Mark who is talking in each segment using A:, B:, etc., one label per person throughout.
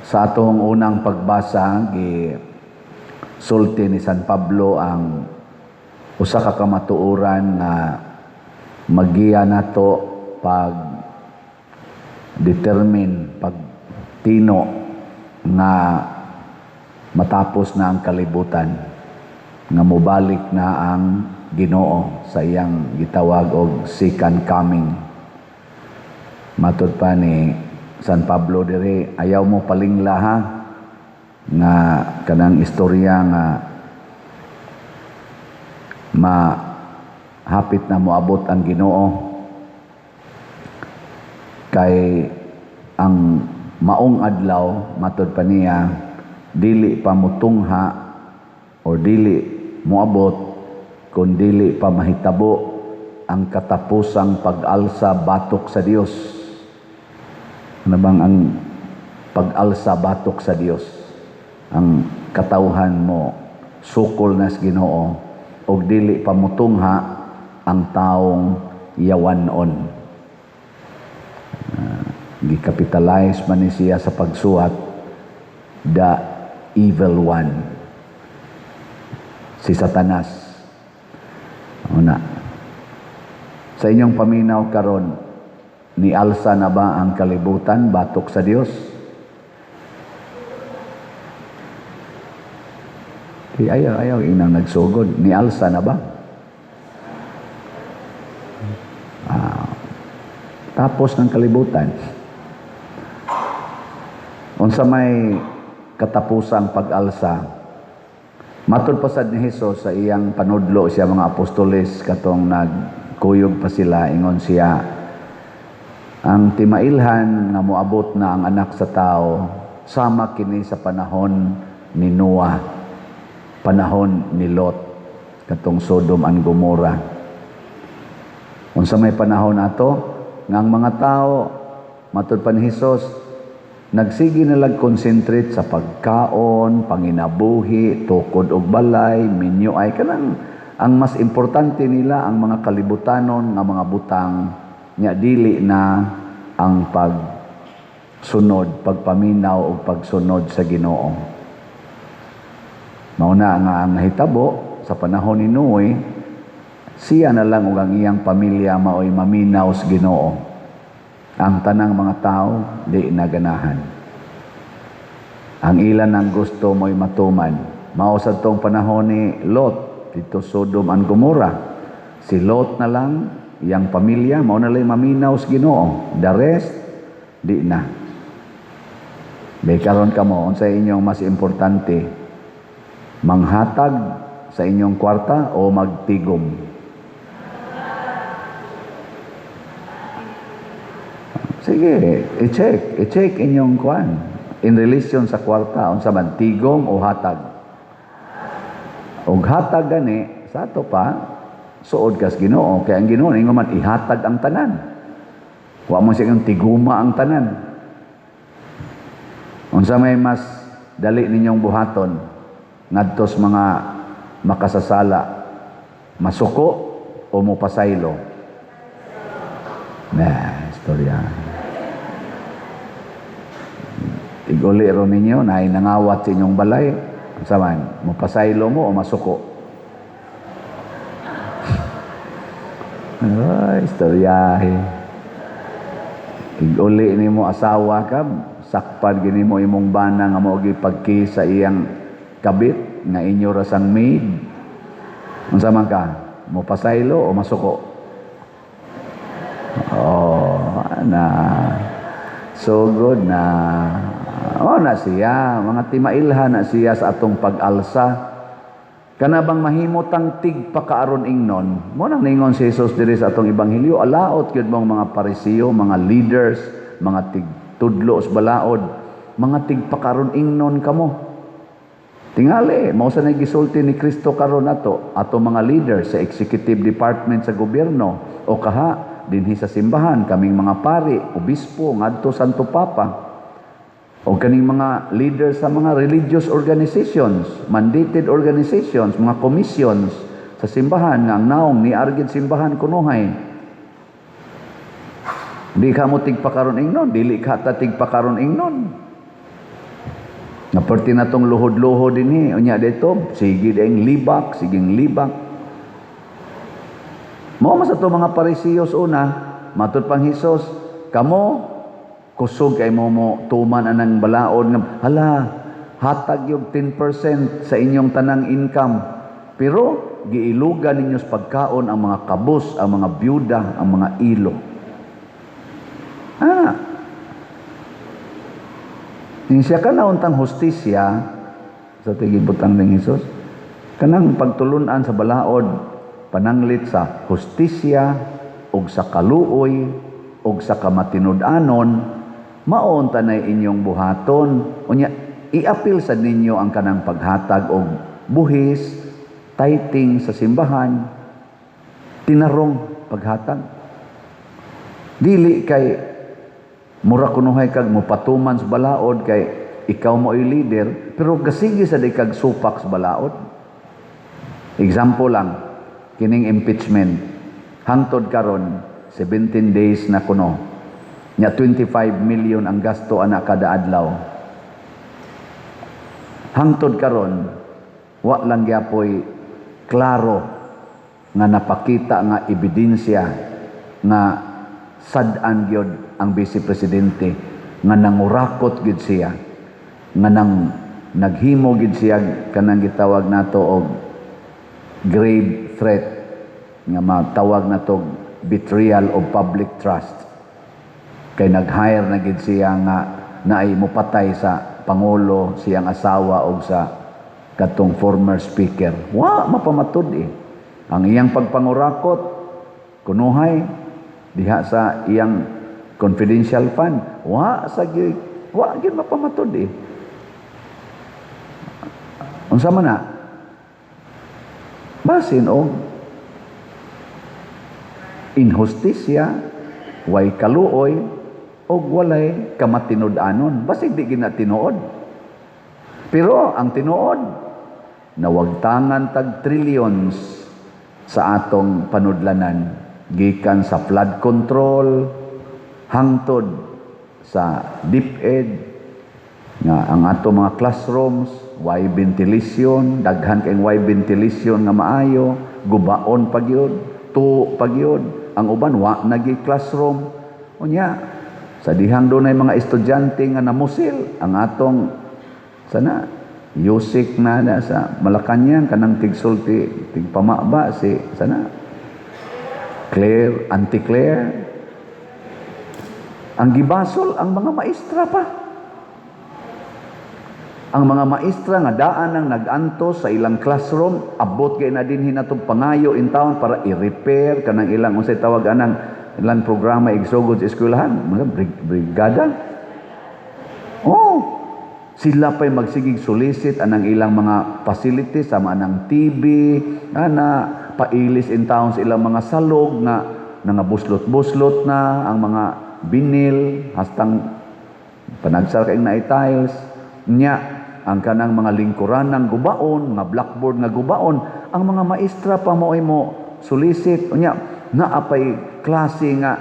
A: Sa atong unang pagbasa, gi sulti ni San Pablo ang usa ka kamatuoran nga magiya nato pag determine, pag tino nga matapos na ang kalibutan, nga mobalik na ang Ginoo sa iyang gitawag og second coming. Matud pa ni San Pablo diri, ayaw mo palingla ha nga kanang istorya nga ma hapit na moabot ang Ginoo, kay ang maong adlaw, matud pa niya, dili pa mutungha or dili moabot kung dili pa mahitabo ang katapusang pag-alsa batok sa Dios. Ano bang ang pag-alsa batok sa Dios? Ang katawhan mo sukol na sa Ginoo og dili pa mutungha ang taong yawanon. Gikapitalize man ni siya sa pagsuwat, the evil one, si Satanas. Una, sa inyong paminaw karon, nialsa na ba ang kalibutan batok sa Dios? Di ayaw, ayaw inang nagsugod. Nialsa na ba? Tapos ng kalibutan. Unsa may katapusang pag-alsa, matud pa sad ni Hesus sa iyang panudlo siya mga apostoles katong nagkuyog pa sila, ingon siya, ang timailhan nga moabot na ang anak sa tao sama kini sa panahon ni Noah, panahon ni Lot, katong Sodom and Gomorrah. Unsa may panahon ato nga ang mga tao, matud pa ni Hesus, nagsige na lang concentrate sa pagkaon, panginabuhi, tukod og balay, minyo, ay kanang ang mas importante nila ang mga kalibutanon nga mga butang, nya dili na ang pagsunod, pagpaminaw og pagsunod sa Ginoo. Mao na nga ang nahitabo sa panahon ni Noe, siya na lang ug ang iyang pamilya maoy maminaw sa Ginoo. Ang tanang mga tao di naganahan. Ang ilan ang gusto mo'y matuman. Mao sa tong panahon ni Lot dito Sodom and Gomorrah. Si Lot na lang, iyang pamilya, mao na lang maminaw sa Ginoo. The rest di na. May karon kamo, unsa inyong mas importante? Manghatag sa inyong kwarta o magtigom? Sige, i-check inyong kwan in relation sa kwarta, unsa man, tigom o hatag? Og hatag gani sa ato pa suod kas Ginoo, kay ang Ginoo ingon man ihatag ang tanan. Wa mo siya tiguma ang tanan. Unsa may mas dali ninyong buhaton ngadtos mga makasasala, masuko o mopasaylo? Na istorya. Iguli ro ninyo, naay nangawat sa inyong balay. Unsa man, mopasaylo mo o masuko? Ay, istoryahe. Iguli nimo asawa ka, sakpan gini mo imong bana nga mao gipagki sa iyang kabit nga inyo ra sang maid. Unsa man ka, mopasaylo o masuko? Oh, na sugod na. Oh, na siya, mga timailhan na siya sa atong pag-alsa. Kana bang mahimutang tigpakaaron ingnon? Mo nang ningon si Jesus diri sa atong ebanghelyo, alaot gyud mong mga Parisiyo, mga leaders, mga tigtudlo sa balaod, mga tigpakaron ingnon kamo. Tingali, mao sa gisulti ni Kristo karon ato, ato mga leaders sa executive department sa gobyerno o kaha dinhi sa simbahan, kaming mga pari, obispo, ngadto Santo Papa, o kaning mga leaders sa mga religious organizations, mandated organizations, mga commissions sa simbahan nga ang naong ni argid simbahan kunuhay. Di ka mo tigpakaron ingnon, dili ka ta tigpakaron ingnon. Nga perti na tong luhod-luhod dinhi, unya dito, sige ding libak, siging libak. Mao man sa to mga Parisiyos una, matud pang Hesus, kamo kusog kay mo mo tuman anang balaod nga hala hatag yung 10% sa inyong tanang income. Pero giilugan ninyo sa pagkaon ang mga kabus, ang mga byuda, ang mga ilo. Ning siya ka nauntang hustisya sa tigibutang ning Hesus, kanang pagtulunan sa balaod pananglit sa hustisya ug sa kaluoy ug sa kamatinud-anon, maon tanay inyong buhaton. Unya iapil sa ninyo ang kanang paghatag og buhis, tithing sa simbahan, tinarong paghatag. Dili kay mura kunuhay kag mopatuman sa balaod kay ikaw mo ay leader, pero gasige sa di kag supak sa balaod. Example lang, kining impeachment. Hangtod karon 17 days na kuno. Nya 25 million ang gasto ana kada adlaw. Hangtod karon wa lang gyapoy klaro nga napakita nga ebidensya nga sad-an gyud ang vice presidente, nga nangurakot gyud siya, nga nang naghimo gyud siya kanang gitawag nato og grave threat, nga matawag nato betrayal of public trust, kay nag-hire na gyud siya nga naay mopatay sa pangulo, siyang asawa og sa katong former speaker. Wa mapamatud eh. Ang iyang pagpangurakot kunuhay diha sa iyang confidential fund, wa sa gyud, wa gyud mapamatud eh. Unsa man na basin og inhustisya, way kaluoy og walay kamatinud-anon, basig di gina tinuod. Pero ang tinuod, nawagtangan tag trillions sa atong panudlanan gikan sa flood control hangtod sa DepEd, nga ang ato mga classrooms way ventilation, daghan kay way ventilation nga maayo, gubaon pa gyud, tuo pa gyud ang uban, wa nagi classroom. Unya sa dihang dunay mga estudyante nga namusil, ang atong sana Usec na, na sa Malacañang, kanang tigsulti, tigpamaba si sana Claire, Auntie Claire, ang gibasol ang mga maestra pa. Ang mga maestra nga daan ang nag-antos sa ilang classroom, abot kay na dinhi natong pangayo in town para i-repair kanang ilang, unsay tawag anang ilang programa igsugod sa eskwelahan, mga brigada. Oh, sila pa'y magsigig solicit anang ilang mga facilities sama anang TV, ana pailis in town sa ilang mga salog nga nangabuslot-buslot na ang mga binil hastang panagsar kay na tiles. Nya ang kanang mga lingkuran ng gubaon, mga blackboard nga gubaon, ang mga maestra pa mo ay mo solicit. Unya naapay klase nga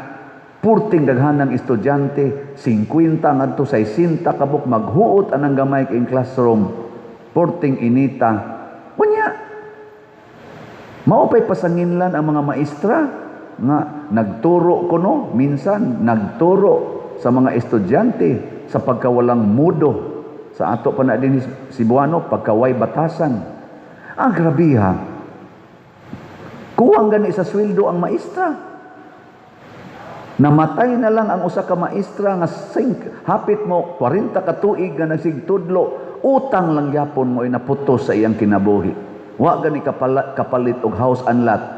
A: purting daghan ng estudyante, 50 ngadto 60 kabuk maghuot anang gamay kay classroom, purting inita. Unya mao pay pasanginlan ang mga maestra nga nagturo kuno, minsan nagturo sa mga estudyante sa pagkawalang mudo sa ato pa na din Cebuano, pagkaway batasan. Ang grabiha, kuwang gani sa sweldo ang maestra. Namatay na lang ang usa ka maestra nga sink, hapit mo 40 ka tuig nga nagsigtudlo, utang lang gyapon mo ay naputos sa iyang kinabuhi. Wa gani kapalit og house and lot.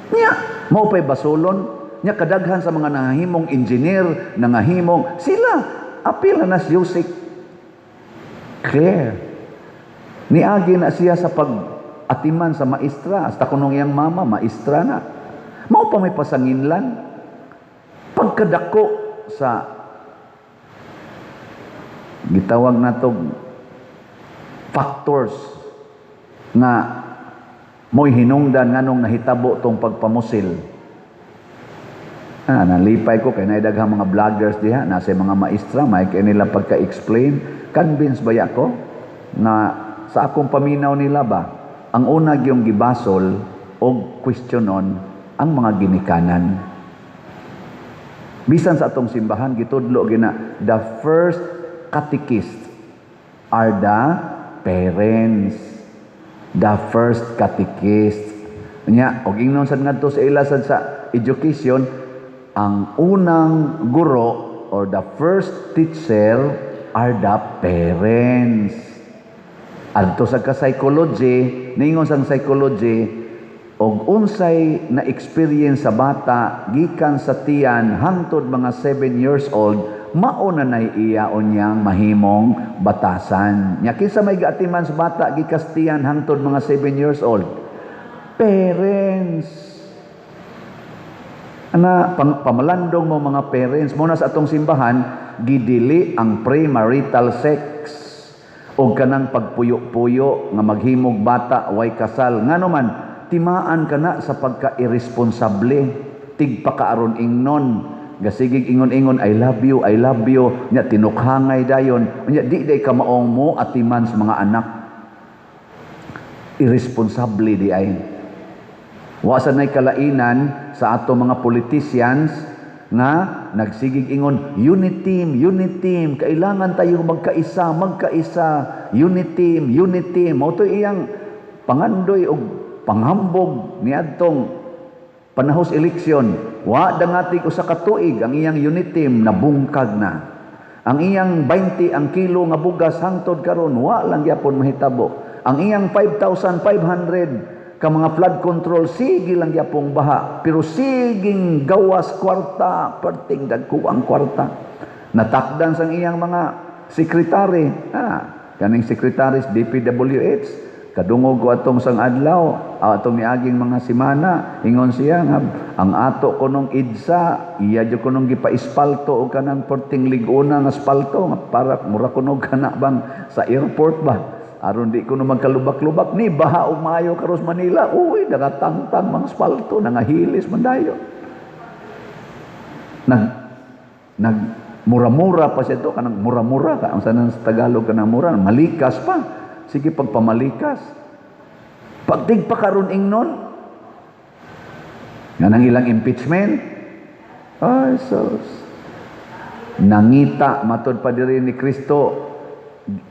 A: Nya, mao pay basolon, nya kadaghan sa mga nangahimong engineer, nangahimong sila apil na si Usec Claire. Niagi na siya sa pag-atiman sa maestra, hasta kunong iyang mama, maestra na. Mao pa may pasanginlan. Pagkadako sa gitawag nato factors nga mo'y hinungdan nganong nahitabo tong pagpamusil. Ah, nalipay ko kay naay daghang mga vloggers diha, nasa mga maestra, may kay nila pagka-explain. Convince ba ko nga sa akong paminaw nila ba, ang una gyung gibasol og questionon ang mga ginikanan. Bisan sa atong simbahan, gitudlo gina, the first catechist are the parents. The first catechist. Nya, og ingnon sad ngadto sa ila sad sa education, ang unang guro or the first teacher are the parents. Adto sa ka-psychology, ningon sang psychology, og unsay na experience sa bata gikan sa tiyan hangtod mga 7 years old, mao na nay iya unyang mahimong batasan. Nya kinsa may gaatiman sa bata gikas tiyan hangtod mga 7 years old? Parents. Ana pamalandong mo mga parents mo na sa atong simbahan, gidili ang premarital sex o kanang pagpuyo-puyo nga maghimog bata way kasal. Ngano man, timaan ka na sa pagka-irresponsable, tigpakaaron ingnon, gasigig ingon-ingon, "I love you, I love you," nya tinukhangay dayon, nya di day ka maong mo atiman sa mga anak. Irresponsable di ay. Wa sa nay kalainan sa ato mga politicians nga nagsigig ingon, "Unity team, unity team, kailangan tayo magkaisa, magkaisa, unity team, unity team." Mao to iyang pangandoy og panghambog niadtong panahos eleksyon. Wa dangatig usa ka tuig, ang iyang unity team nabungkag na. Ang iyang 20 ang kilo nga bugas, hangtod karon wa lang gyapon mahitabo. Ang iyang 5,500 ka mga flood control, sige lang gyapong baha, pero siging gawas kwarta, perting dagko ang kwarta. Natakdan sang iyang mga sekretary, kaning secretary sa DPWH, kadungog ko atong sang adlaw, atong niaging mga semana, ingon siya nga ang ato kunong EDSA, iya jud kunong gipa-espalto og kanang perting lig-ona nga espalto nga para mura kuno kana bang sa airport ba, aron di kuno magkalubak-lubak ni baha og maayo karos Manila. Uy, nagatangtang mga espalto, nangahilis man dayo. Nag nag mura-mura pa siya to, kanang mura-mura ka ang sanan sa Tagalog, kanang mura malikas pa, sige pagpamalikas, pagtig pa karon ingnon nga nang ilang impeachment. Ay sus, nangita matod pa diri ni Kristo,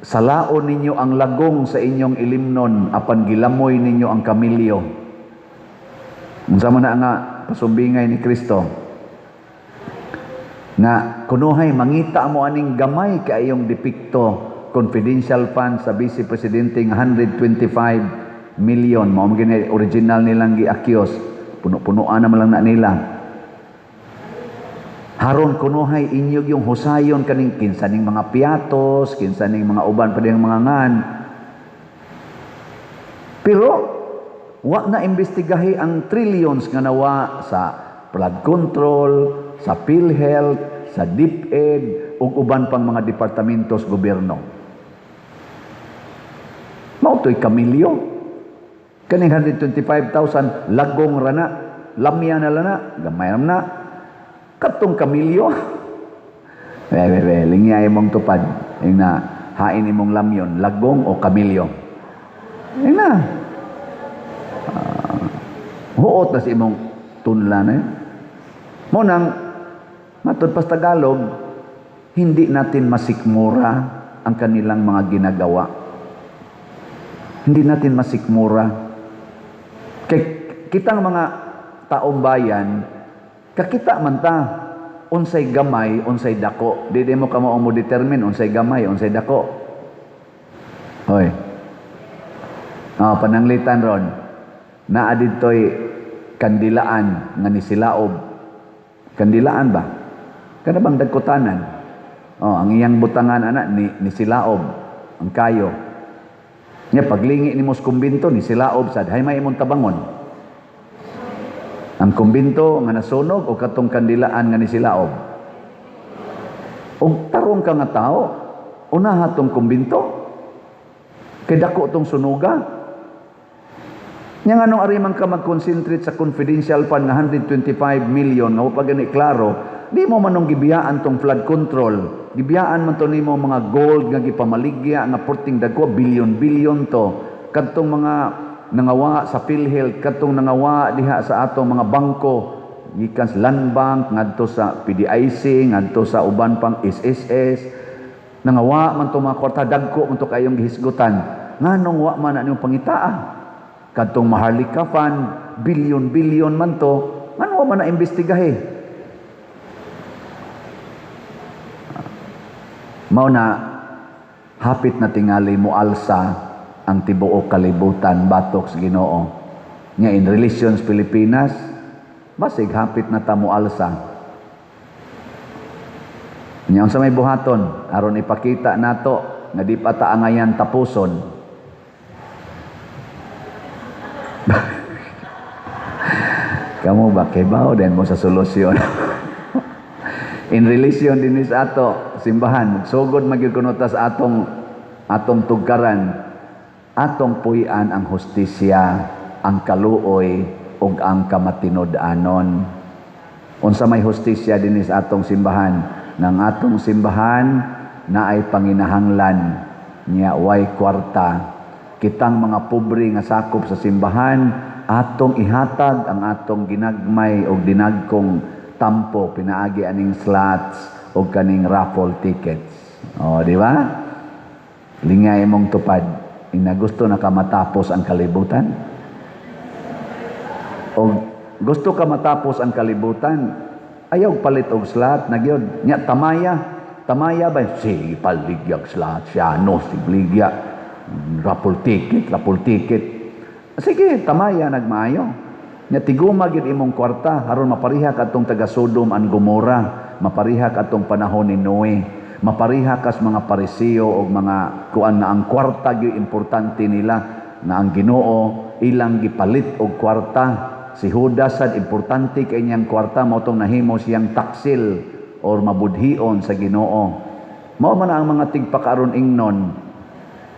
A: "Salaon ninyo ang lagong sa inyong ilimnon apan gilamoy ninyo ang kamilyo." Unsa man na nga pasumbingay ni Kristo? Nga kunuhay mangita mo aning gamay kaayong depekto, confidential fund sa Vice Presidente nga 125 million, mao man gini original nilang gi-accuse, puno-punuan naman lang na nila. Haron kunuhay inyog yung husayon kaning kinsa ning mga piatos, kinsa ning mga uban pa diyang mga ngan. Pero wa na imbestigahi ang trillions nga nawa sa flood control, sa PhilHealth, sa DepEd ug uban pang mga departamentos gobyerno. Mao to'y kamilyo. Kaning 125,000 lagong rana, lamya na lana, gamay na. Katong kamilyo. Be, be, be, lingya imong tupad. Ing na, hain imong lamyon, lagong o kamilyo. Ing na. Huot na si imong tunla na yun. Mo nang, matod pa sa Tagalog, hindi natin masikmura ang kanilang mga ginagawa. Hindi natin masikmura. Kay kitang mga taong bayan, kakita man ta unsay gamay, unsay dako. Di mo kamo mo determine unsay gamay, unsay dako. Hoy. Oh, pananglitan ron. Naa didto'y kandilaan nga ni silaob. Kandilaan ba? Kana bang dagkutanan? Oh, ang iyang butangan ana ni silaob ang kayo. Nya paglingi nimo sa kumbinto, ni silaob sad, hay may imong tabangon. Ang kumbinto nga nasunog o katong kandilaan nga ni silaob? Og tarong ka nga tao, unaha tong kumbinto. Kay dako tong sunuga. Nya nganong ari man ka mag-concentrate sa confidential fund nga 125 million nga wa pa gani klaro, di mo manong gibiyaan tong flood control? Gibiyaan man to nimo mga gold nga gipamaligya nga porting dagko, billion-billion to. Kadtong mga nangawa sa PhilHealth, kadtong nangawa diha sa atong mga bangko, gikan sa Land Bank ngadto sa PDIC, ngadto sa uban pang SSS, nangawa man to mga kwarta, dagko man to kayong gihisgutan. Nganong wa man na niyong pangitaa? Kadtong Maharlika Fund, billion-billion man to, ngano wa man na imbestigahe? Mao na hapit na tingali moalsa ang tibuok kalibutan batok sa Ginoo. Nga in relations Pilipinas, basig hapit na ta moalsa. Nya unsa may buhaton aron ipakita nato nga di pa ta angayan tapuson? Kamu ba kay bao din mo sa solusyon? In relation din sa ato simbahan, magsugod magyud kuno ta sa atong tugkaran, atong puy-an ang hustisya, ang kaluoy ug ang kamatinud-anon. Unsa may hustisya dinhi sa atong simbahan? Nang atong simbahan naay panginahanglan nya way kwarta. Kitang mga pobre nga sakop sa simbahan, atong ihatag ang atong ginagmay og dinagkong tampo pinaagi aning slots og kaning raffle tickets. O, di ba? Lingay mong tupad. Ina gusto na ka matapos ang kalibutan? O gusto ka matapos ang kalibutan? Ayaw palit og slot na gyud. Nya tamaya. Tamaya ba? Sige, paligyag slot siya. No, sige, raffle ticket, raffle ticket. Sige, tamaya nagmaayo. Nya tiguma gyud imong kwarta aron mapariha kadtong taga Sodom and Gomora, mapariha kadtong panahon ni Noe, mapariha kas mga Pariseo og mga kuan nga ang kwarta gyud importante nila, nga ang Ginoo ilang gipalit og kwarta. Si Judas sad importante kay niyang kwarta, mao tong nahimo siyang taksil or mabudhion sa Ginoo. Mao man ang mga tigpakaron ingnon.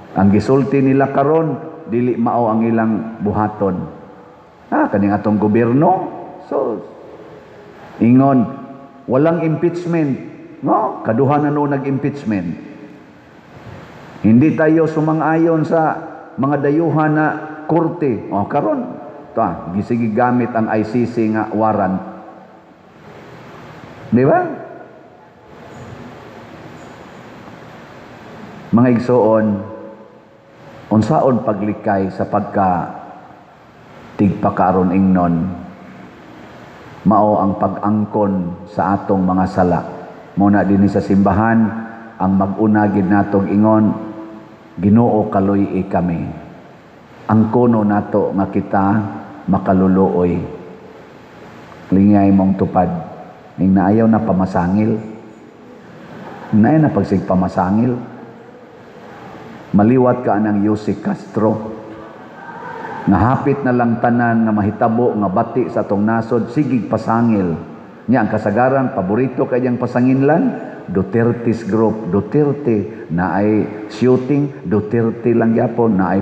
A: Ang gisulti nila karon dili mao ang ilang buhaton. Kaning atong gobyerno. So ingon walang impeachment. No, kaduha na no nag-impeachment. Hindi tayo sumang-ayon sa mga dayuhan na korte. O karon ta gisigi gamit ang ICC nga warrant. Di ba? Mga igsoon, unsaon paglikay sa pagka tigpakaron ingnon, mao ang pag-angkon sa atong mga sala. Muna dinhi sa simbahan ang mag-una gid natong ingon, Ginoo kaloy-i kami. Angkono nato nga kita makaluluoy. Lingay mong tupad. Ning naayaw na pamasangil. Naay na pagsig pamasangil. Maliwat ka anang Yose Castro. Nahapit na lang tanan nga mahitabo nga bati sa atong nasod, sigig pasangil. Nya ang kasagaran paborito kay diyang pasanginlan, Duterte's group, Duterte na ay shooting, Duterte lang gyapon, na ay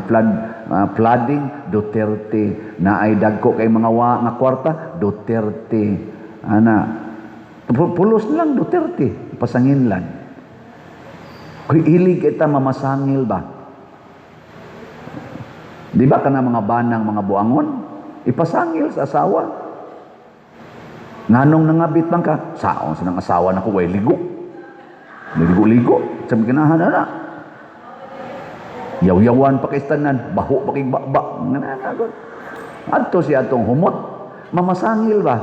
A: flooding, Duterte, na ay dagko kay mga wa nga kwarta, Duterte. Ana, pulos lang Duterte, pasanginlan. Kuy ilig kita mamasangil ba? Di ba kana mga banang mga buangon? Ipasangil sa asawa. Nganong nangabit man ka? Saon sa nang asawa nako way ligo. Ligo-ligo sa ginahan na. Yaw-yawan pa kay tanan, baho pa kay baba. Adto siya atong humot. Mamasangil ba?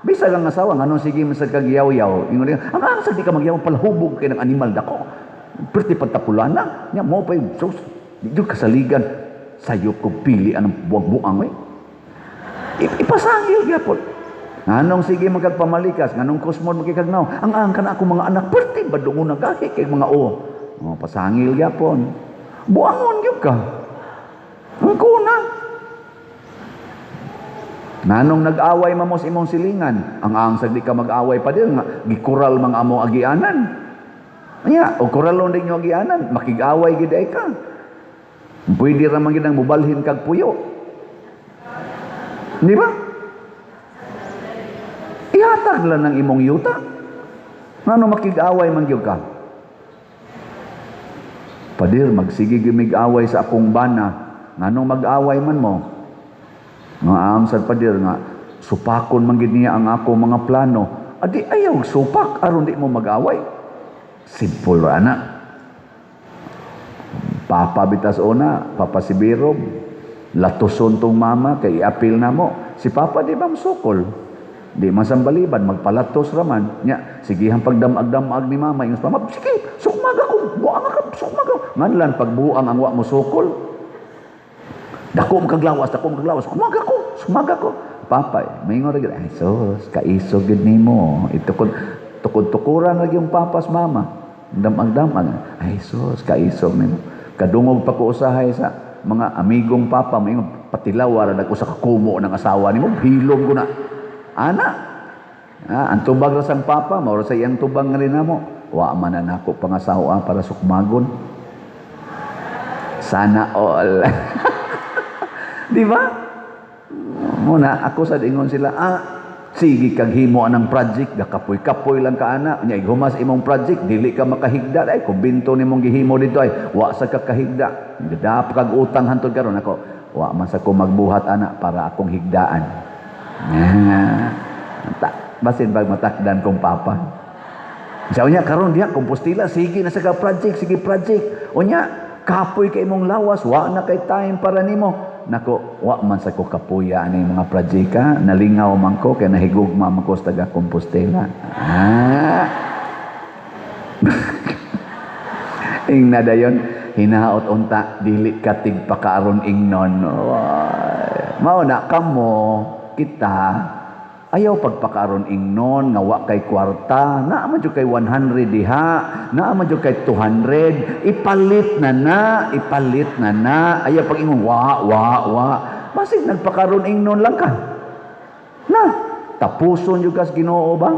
A: Bisag ang asawa nganong sige man sa kagyaw-yaw. Ingon niya, ang ang sa di ka magyaw palahubog kay ng animal dako. Perti pagtapulana, nya mo pa yung sus. Di jud kasaligan sayo ko pili anong buang-buang eh. Ipasangil gyapon. Nganong sige magkagpamalikas, nganong kusmod magkikagnaw, ang ang kana ako mga anak, perti badungon na gahi kay mga o. Oh, pasangil gyapon. Buangon gyud ka. Ang kuna. Nganong nag-away mamos imong silingan, ang ang sagdi ka mag-away pa din, nga, gikural mga amo agianan. Anya, o kuralon din nyo agianan, makig-away gid ay ka. Pwede ra man gid ang mubalhin kag puyo. Di ba? Ihatag lang ng imong yuta. Ngano makig-away man gyud ka? Padir, magsige mig-away sa akong bana. Nganong mag-away man mo? Nga ang sad, padir, nga supakon man gid niya ang ako mga plano. Adi ayaw supak aron di mo mag-away. Simple ra na. Papa bitas una, Papa si Birob, latuson tong mama kay iapil na mo. Si Papa di ba sukol? Di man sambaliban, magpalatos raman. Nya, sigihan pagdamag-damag ni mama. Ingon mama, "Sige, sukmag ako, buang ka, sukmag ako." Nganlan pagbuang ang wa mo sukol. Dako mo kaglawas, dako mo kaglawas. Sukmag ako, sukmag ako. Papa, maingon ra gyud, "Ay sus, kaisog gyud nimo." Itukod tukod-tukuran ra yung papas mama. Damag-damag. "Ay sus, kaisog nimo." Kadungog pa ko usahay sa mga amigong papa, maingon, "Patilaw ra nag usa ka kumo ng asawa nimo, hilom ko na." Ana. Ah, ang tubag ra sang papa, mao ra sa iyang tubang nga rin namo. Wa man na nako pangasawa para sukmagon. Sana all. Di ba? Muna, ako sa ingon sila, sige kag himo anang project, gakapoy-kapoy lang ka ana, nya humas imong project, dili ka makahigda, ay kumbinto nimong gihimo dito ay wa sa ka kahigda. Gidap kag utang hantod karon ako, wa man sa ko magbuhat ana para akong higdaan. Ah, ta, basin bag matakdan kong papa. Sa unya karon diha Compostela, sige na sa ka project, sige project. Unya kapoy kay imong lawas, wa na kay time para nimo. Nako, wa man sa ko kapuya ani mga project ka, nalingaw man ko kay nahigugma man ko sa taga Compostela. Ah. Ing dayon, hinaot unta dili ka tigpakaaron ingnon. Mao na kamo kita ayaw pagpakaaron ingnon nga wa kay kwarta, naa man jud kay 100 diha, naa man jud kay 200, ipalit na na, ipalit na na. Ayaw pag ingon wa wa wa. Basig nagpakaron ingnon lang ka. Na, tapuson jud kas Ginoo ba?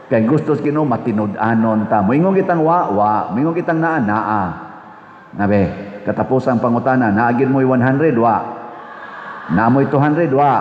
A: Kay gusto sa Ginoo matinud-anon ta. Moingon kitang wa wa, moingon kitang naa naa. Nabe, katapusang pangutana, naagin mo'y 100 wa. Naamoy 200 wa.